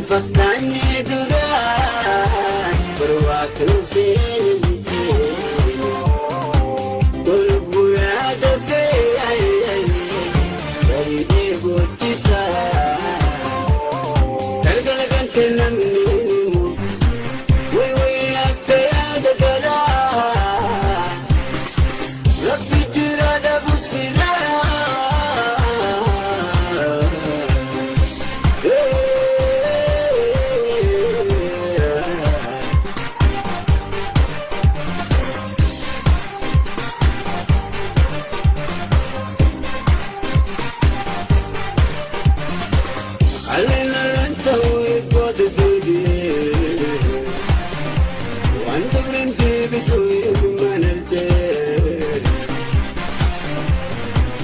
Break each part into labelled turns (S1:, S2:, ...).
S1: Fakkaanne duraan borwaa kan seeni seeni. Tolbu yaada kee baridee bochisa. Galgala kan kennamni ni way way akka yaada galaa. Rabbi jira dhabus filaa. Alena ta'uu booda deebi'ee waan dabreen deebisuu eegummaan arjee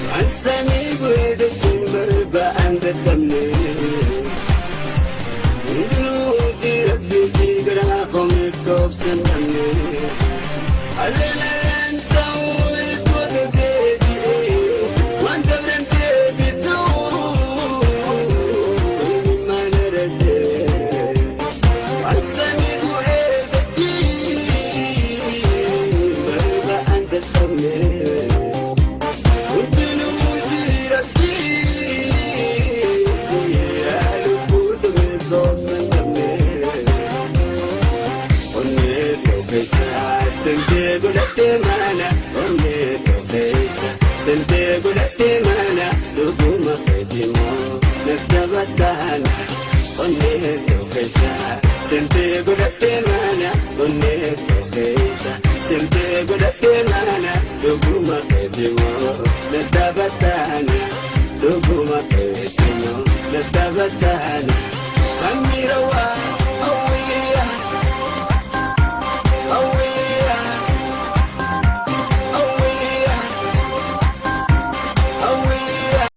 S1: waan samii bu'ee jechuun barba'an dadhabne hundinuu hojii rabbiitii garaa koomee koobsan dhabne. Alena ta'uu booda deebi'ee waan dabreen deebisuu eegummaan arjee. Waan samii bu'ee jechuun barba'an dadhabne. Hundinuu hojii rabbii lubbuutu beekoobsan dhabne. Onnee keessa sentee godhattee mana, onnee keessa sentee godhattee mana, dhuguma keetimoo nagdabattaana. Onnee keessa sentee godhattee mana, onnee keessa sentee godhattee mana, dhuguma keetimoo nagdabattaana. Dhuguma keetimoo nagdabattaana.